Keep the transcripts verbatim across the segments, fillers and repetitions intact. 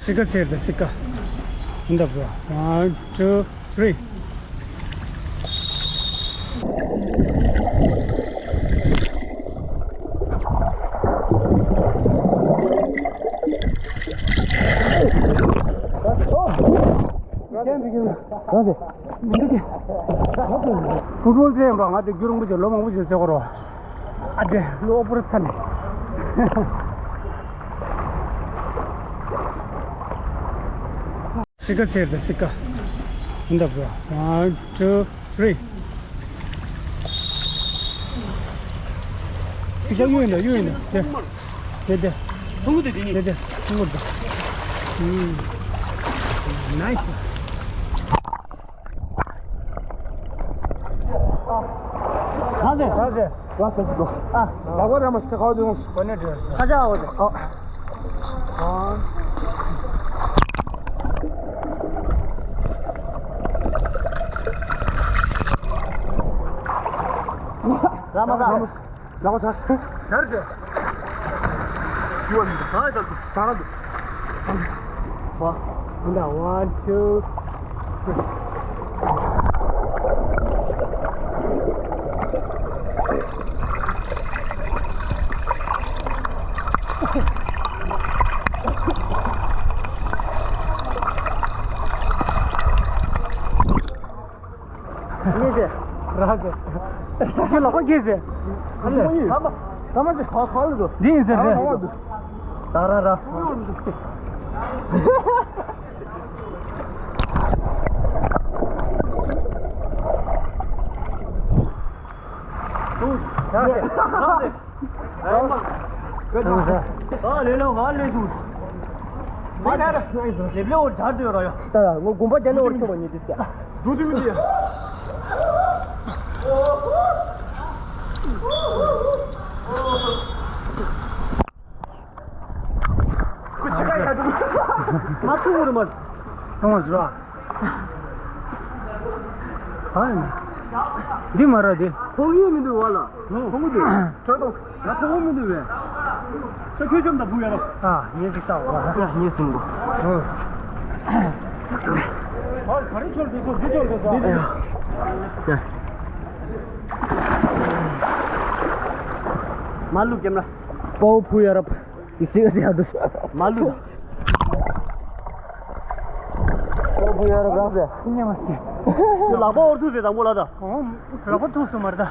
སི་ཀ་ཚེར་དང་སི་ཀ། འདབ་རོ། One, two, three. རང་སེ། མི་འདུག་གི་ཕུ་ཊི་བོལ་རྩེད་ཡོང་རོགས། ང་དེ་རྒྱུན་རིང་པོ་ཅིག་ལོ་མང་པོ་ཅིག་རྩེ་གོ་རོགས། ཨ་དེ་གློ་བུར་ཚ་ནས། སི་ཀ་ཚེར་དང་སི་ཀ། འདབ་རོ། One, two, three. སི་ཀ་གཡུག་ཡིན་ད། གཡུག་ཡིན་ད། དེ་དེ་དེ། ཐུང་ངུ་དེ་དེ་ཡིན། དེ་དེ་ཐུང་ངུ་དེ། ཨུམ། ནའིས། ཨ་ཟེ། ཨ་ཟེ། ཨ། ལག་པ་ར་མ་སྟེ་ཁ་བ་དུ་ཁོ་ནས་འདྲ། ཁ་ཆག་འོ་དེ། ཨ། ར་མ་ད། ལག་པ་ཚར། ཚར་ཏེ། ཡུ་བ་མི་འདུག་ད་ད་ད་ར་འདུག་ད་ད། One, two, three. རེད་ཟེར། ར་ཟེར། ཁྱེད་ལག་པ་འཁྱེར་ཟེར། ཨ་ལས། ཐ་མ། ཐ་མ་ཟེར། ག་ག་ལ་འགྲོ། འདི་ཡིན་ཟེར་རེད། ད་ར་ར། ད་ཟེར། ད་ཟེར། ཨ་ལེ་ལོ། ང་ལེ་དུ། མ་ད་ར། ལེབ་ལེ་འོར་ཇར་དུ་ཡོད་ར་ཡ། ད་ཡ་ངོ་དགོན་པ་རྒྱ་ནས་འོར་ཆོག་པ་ཉེ་དུས་ཀྱ། འགྲོ་དུས་མི་དེ། ཁོ་ཅི་ག་ཡ་འགྲོ། མ་ཐུག་བར་མ། ཐུག་མ་ཟུར་བ། ཨ། འདི་མ་ར་འདི། ཁོང་ཡིན་མི་འདུག་བ་ལ། ཁོང་གི་འདུག་ཁྲོད་དོ། ང་ཁོ་བོ་མི་འདུག་བས། ཁྱོད་ཁྱོད་ཆོམ་དང་བུ་ཡ་རོ། ཨ། ངས་ཞིག་བལྟ་བ། ངས་གསུང་གོ། ཨ། ག་རེ་ཆོར་འདུག་སོ། འདི་ཆོར་འདུག་སོ། འདི་འདི། མ་ལུག་ཀེམ་ར། པའོ་བུ་ཡ་རབ། ཡི་སི་ག་སི་ཡ་འདུག་མ་ལུག་པའོ་བུ་ཡ་རབ་རག་ཟེ། ཉེ་མ་སྐྱེ། ཁྱོད་ལག་པ་འོར་ཐུག་ཟེ་དང་པོ་ལ་ད། ཨོ། ལག་པ་ཐུག་སོང་མ་རེད་ད།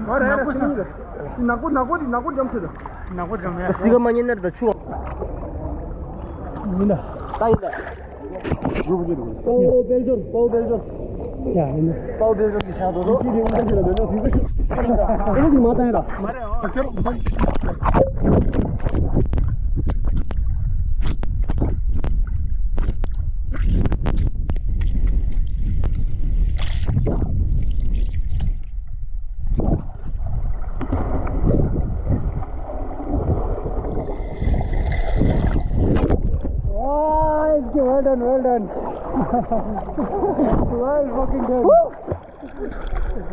ཨ་རེ་རེ། ནག་པོ་ས། ནག་པོ་ནག་པོ་དེ་ནག་པོ་འཇམ་ཚོད་ད། ནག་པོ་འཇམ་ཡ། སི་ག་མ་ཉེ་ནར་ད་ཆུ། མིན་ད། ད་ཡིན་ད། པའོ་དཔལ་འབྱོར། པའོ་དཔལ་འབྱོར། ཡ་ཡིན་ད། པའོ་དཔལ་འབྱོར་གྱི་ཆ་དོ་དོ། ཅི་རེད། འོང་ད་ཅི་ལ་མེད་ན་ཟིག་ཟིག་ཨེ་ཟིག་མ་བཏང་ཡ་ད། མ་རེད། ཨ་ཁྱོད། Wow, it's good. Well done, well done. Well fucking done. Woo!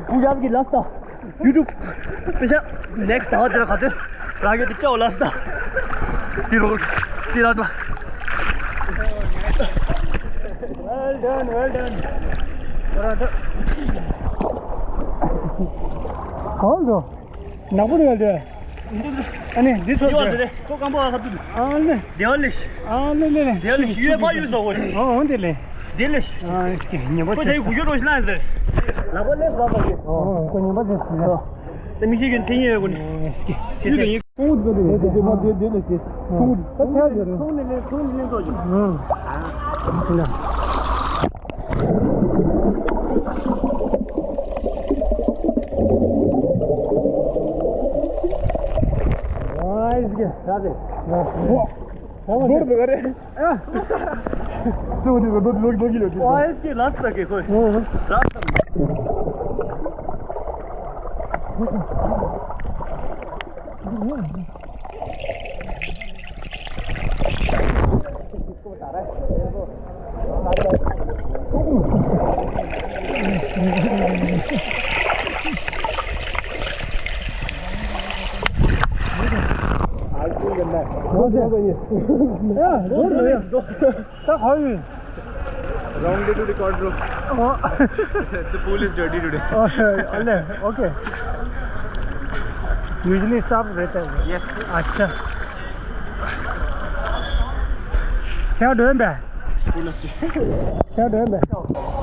Puja ki last. YouTube. Pisa next hour jara khate. Rage to chao last. Tiro. Tira. Well done, well done. Brother. How do? ནག་པོ་རེད་དེ། ཨ་ནི་འདི་ཚོ་དེ། ཁོ་སྐམ་པོ་ཨ་ཁ་ཏུ། ཨ་ནི། དེ་བ་ལེ། ཨ་ནི་ལེ་ལེ། དེ་བ་ལེ། ཡུལ་པ་ཡུལ་ཚོ་བོ། ཨོ་ཨོ་དེ་ལེ། དེ་ལེ། ཨ་ནི་སྐྱེ་ཉེ་པོ་ཁོ་དེ་གུ་ཡོ་རོ་ཤི་ན་ཟེར། ལ་བ་ལེ་བ་བ་གི། ཨོ་ཁོ་ཉེ་པོ་ཟེར་ཟེར། དེ་མི་ཤེས་གི་འཐེན་ཡོད་གོ་ནི། ཨ་ནི་སྐྱེ། ཁོང་དུ་དེ་དེ་མ་དེ་དེ་ལེ་དེ། ཁོང་དུ། ཁོང་ནི་ལེ་ཁོང་ནི་ལེ་ཁོང་ནི་ལེ་ཚོ་གི། ཨ། Yeah, good, yeah. Sir, how are you? Wrong day to record, bro. Oh. The pool is dirty today. Oh, okay. Usually साफ रहता है। Yes. अच्छा। क्या डोन बे? Pool is dirty. क्या डोन बे?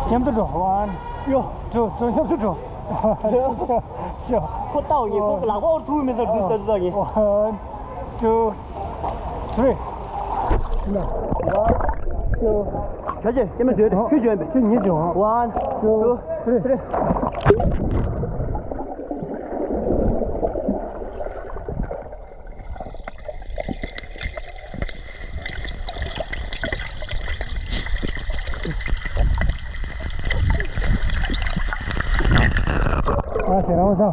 क्या तो dough? One, two, two, क्या तो dough? Sure. ཁོ་ལྟ་བ་ཡིན། ཁོ་ལག་པ་འོར་ཐུག་མི་ཟེར་དུས་ལྟ་དུས་ལྟ་གི། One, two, three. One, two. ད་ཅེ་སྐྱེ་མ་བྱོས་ཏེ་ཁྱོད་བྱོས་པས། ཁྱོད་ཉིད་བྱོས། One, two, three. ཨ་ཁྱེད་རང་ཚོ།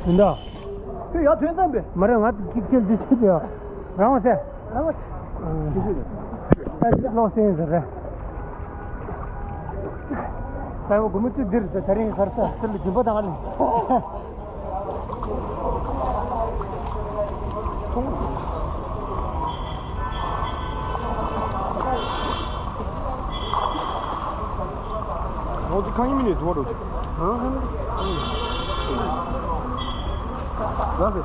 མི་འདུག་ཁྱོད་ཡར་ཐོན་ཙམ་པས། མ་རེད། ང་གཅིག་ཁྱེར་འདི་ཆུ་དེ་རང་བ་སེ། རང་བ་སེ། ཨ་ལོག་སེ་ཟེར་རེད། ད་ཡང་དགོང་མོ་ཆུ་འདིར་ད་ད་རིང་གར་ས་དེ་ལ་སྦྱིན་པ་དང་ཨ་ལེ། ང་ཚོ་ཁང་ཉིན་ནས་དུ་བ་འགྲོ་རྒྱུ། ལགས་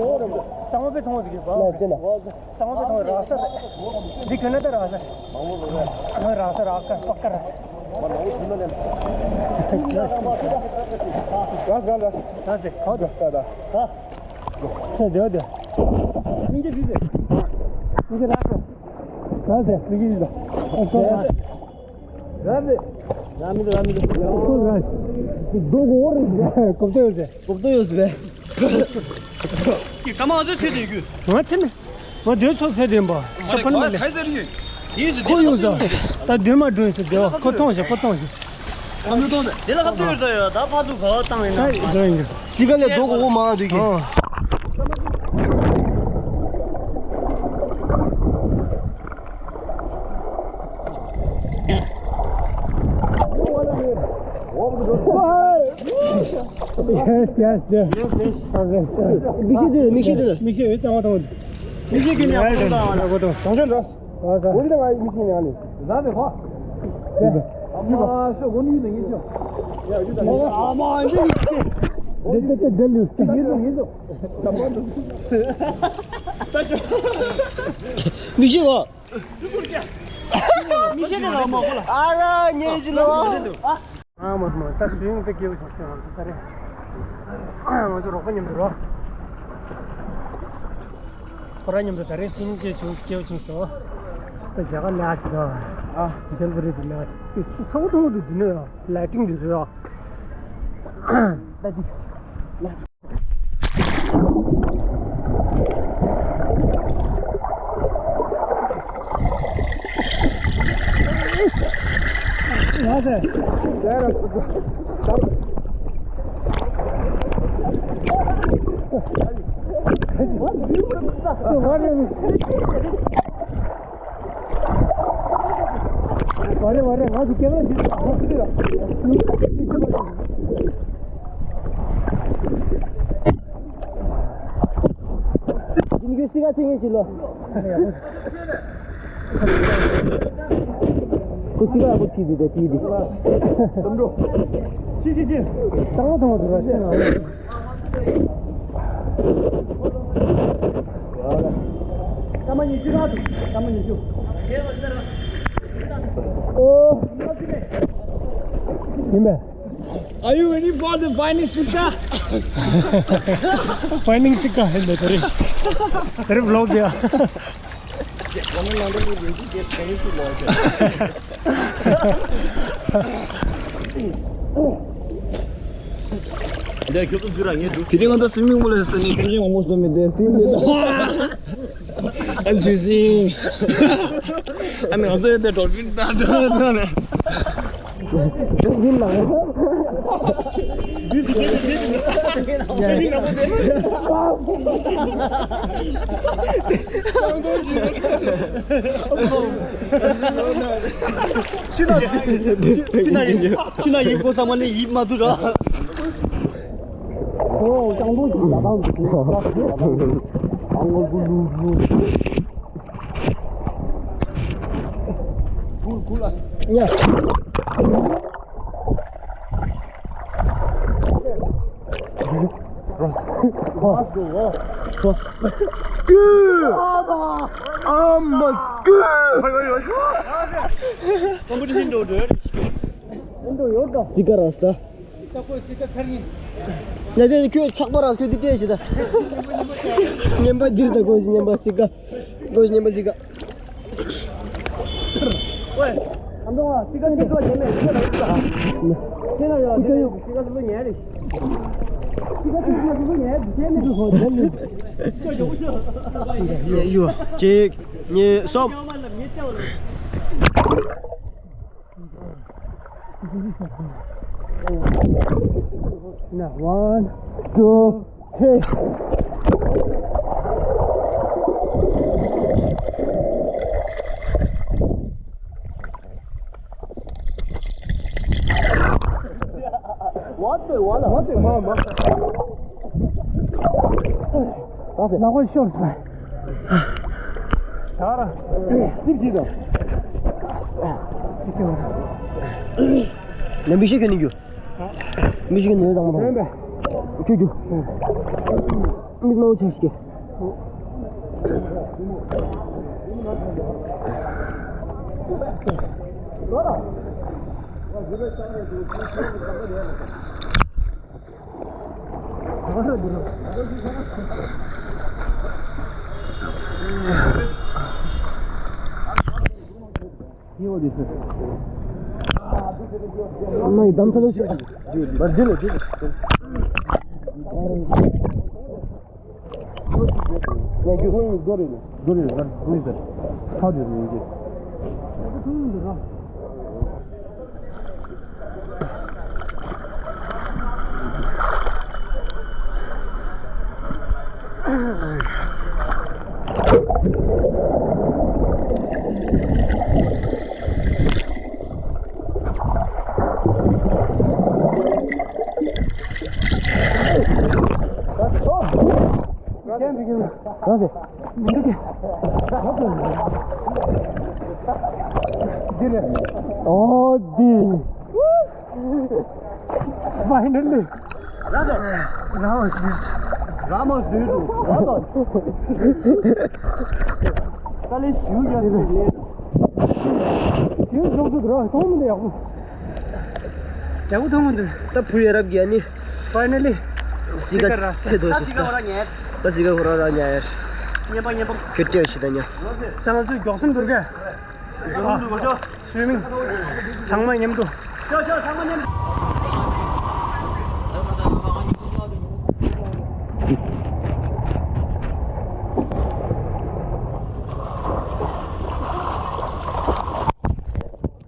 སེ། གཙང་མ་པའི་མཐོང་བ་ཟིག་གི་བ། ལ་དེ་ལ། གཙང་མ་པའི་མཐོང་བ་རག་ས་རེད། འདི་གྱོན་ན་ད་རག་ས་རེད། ཨ་རག་ས་རག་ཀ་པག་ཀ་རག་ས། རག་ས་རག་ས། རག་ས་གང་དུ། ད་ད། ད་ད། ཚེ་འདོད་འདོད། སྙིང་རྗེ་བྱུས་ཟེར། སྙིང་རྗེ་རག་ས། རག་ས་སྙིང་རྗེ་བྱུས་ཟེར། ཨོ་ཀོ་རག་ས། ར་མི་ར་མི་ར་མི་ར་མི་ར། རྡོ་གོ་ར། གོབ་ཏོ་ཡོད་ཟེར། གོབ་ཏོ་ཡོད་ཟེར། ཀི་ཀ་མ་ཚོ་ཚེ་དེ་གུ། ང་ཚེ་མེད། ང་དེ་ཚོ་ཚེ་དེ་འབའ། ཤ་ཕན་མ་ལེ། ཁོ་ཡོད་ཟེར། ད་དེར་མ་སྒྲོན་ཟེར་དེ་བ། ཁོ་མཐོང་ཤག་ཁོ་མཐོང་ཤག་ཁམ་ཚུ་གཏོང་ཟེར། དེ་ལ་ཁམ་ཚུ་ཡོད་ས་ཡོད། ད་ཕ་ཚུ་ག་བ་བཏང་ཡིན་ན། ཨ་ཡིན་ཡིན། སི་ཀ་ལས་རྡོ་གོ་གོ་མང་དུས་ཀྱི། ཨོ། Yes, yes, yes. Yes, yes. མིག་ཤེལ་དེ་མིག་ཤེལ་དེ། མིག་ཤེལ་ཡོད་ཙང་བ་དང་། མིག་ཤེལ་གྱི་ནས་ཨ་ལ་གོ་དང་། བྱང་ཆུབ་འགྲོ། ཨོ་ད། འོ་དེ་ལ་ང་མིག་ཤེལ་ནས་ཨ་ནི། ཟ་ནས་ཧོ། ཨ་མ་ཤོ་གོ་ནུས་ནས་ངེས་ཤོ། ཨ་མ་འདི། དེ་དེ་དེ་དེ་ལུས། ངེས་སོ་ངེས་སོ། མིག་ཤེལ་གོ། མིག་ཤེལ་ནས་ལ་མ་གོ་ལ། ཨ་ར་ཉེ་ཞི་ལོ། ཨ་མ་མ་ད་སུ་ཡིན་ད་སྐྱེ་བོ་ཆགས་ཆགས་ང་ཚོ་ད་རེ། ང་ཚོ་རོགས་པ་མཉམ་དུ་རོ། ཁོ་རང་མཉམ་དུ་ད་རེ་སུ་ཡིན་སྐྱེ་བོ་ཆགས་སོང་། ད་རྒྱ་གར་ལ་ཞིག་ད། ཨ་འཇལ་བ་རེད་འདི་ལ་ཞིག་སུ་ཚ་བོ་ཐུང་བོ་འདི་འདི་ནས་ཡ་ལའི་ཊིང་འདི་རེད་ཡ། ད་འདི། ཁོ་སི་ཀ་ཁོ་ཆི་དེ་དེ་དེ་དེ། ཅི་ཅི་ཅི། ཏང་ཏང་དུ་ར་ཅི་ང་། ཏ་མ་ཉི་ཤུ་ར་དུ། ཏ་མ་ཉི་ཤུ། ཨོ། ཡིན་པས། Are you ready for the finding Sikka? Finding Sikka in the very, very vlog there. དེ་རིང་ང་ཚོ་སུའི་མིང་པུལ་ལ་སོང་ནས་སེམས་ཅན་མང་པོ་བཟོས་མི་འདུག་སུའི་མིང་དེ། ཨ་ཇུ་སི། ཨ་ནི་ང་ཚོ་ཡོད་དེ་ཌོལ་ཕིན་ལྟ་འགྲོ་ནས། ཕྱི་ན་ཡིན་གོ་ས་མ་ནི་ཡིབ་མ་ཐུབ་ར། ཨོ་ཀྱང་པོ་ཞིག་ལ་དང་ཨང་གོ་ལུ་ལུ། ཀུལ་ཀུལ་ཨ། ཡ། ཨ་མ་ཀུ། སི་ཀ་ར་སྟ། ཡ་དེ་ཁྱོད་ཆག་པ་ར་ཁྱོད་འདི་སྤྲད་ཞིག་ད། ཉན་པ་འདིར་ད་ཀོ་ཞིག་ཉན་པ་སི་ཀ། ཀོ་ཞིག་ཉན་པ་སི་ཀ། ཨོའི། ཨ་མདོ་བ་སི་ཀ་འདི་ཚོ་ཉན་མེད་སི་ཀ་ལ་ཡོད་ད། ཁྱེད་ན་ཡོད་སི་ཀ་ཡོད་སི་ཀ་སོ་སོ་ཉན་རེད། སི་ཀ་ཚོ་སོ་སོ་ཉན་རེད་ཁྱེད་ནི་ཚོ་ཉན་རེད། ཡ་ཡོད་གཅིག་གཉིས་གསུམ། Now, one, two, three. What the, what the? What the, mama? ལག་པ་ཤོར་སོང་། ད་ར། སིབ་ཀྱི་དང་། ནམ་བི་ཤེས་ཁྱོད་ནི་རྒྱུ། མི་ཤེས་ནི་དང་མ་དང་། ཁྱོད་རྒྱུ། མིག་མང་ཆེ་ཞིག་ཡོད་དེ་ཚོ། མ་ཡི་དམ་ཚ་ལོ་ཞིག་འདི་ལ་འདི་ལ། ཡ་རྒྱུ་ཧོན་རྡོ་རེད། རྡོ་རེད་ར་རྡོ་རེད། ཕ་རེད་རེད་ཀྱི། ཨོ་དི། Finally. ར་མ་ཟུར་དུ་ར་མ་ད་ལེ་ཞུ་ཡ་ཟེར་ལེ། དེ་ཟོག་ཏུ་ར་མཐོང་མི་འདུག་ཡག་པོ། ཡག་པོ་མཐོང་མི་འདུག་ད་བུ་ཡ་རབས་ཀྱི་ཨ་ནི། Finally. སི་ཀ་ཚེ་རྡོ་ཞིག་ད། ད་སི་ཀ་ཁོ་ར་ར་ཉ་ཡར། ཉན་པ་ཉན་པ། ཁྱོད་ཅེས་ཞིག་ད་ཉ། ད་ང་ཚོས་མགྱོགས་སེམས་འདུར་གས། སུའི་མིང་། ཚང་མ་མཉམ་དུ།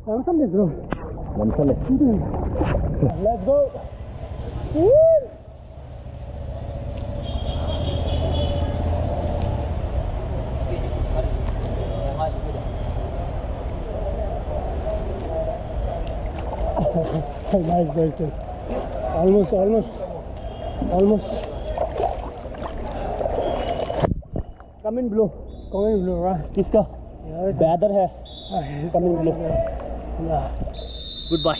ལམ་སང་ལས་བཟོ། ལམ་སང་ལས། Let's go. Nice, nice, nice. Almost, almost, almost. Comment below. Comment below, right? किसका? यार, बेहतर है। हाँ, comment below. Yeah. Goodbye.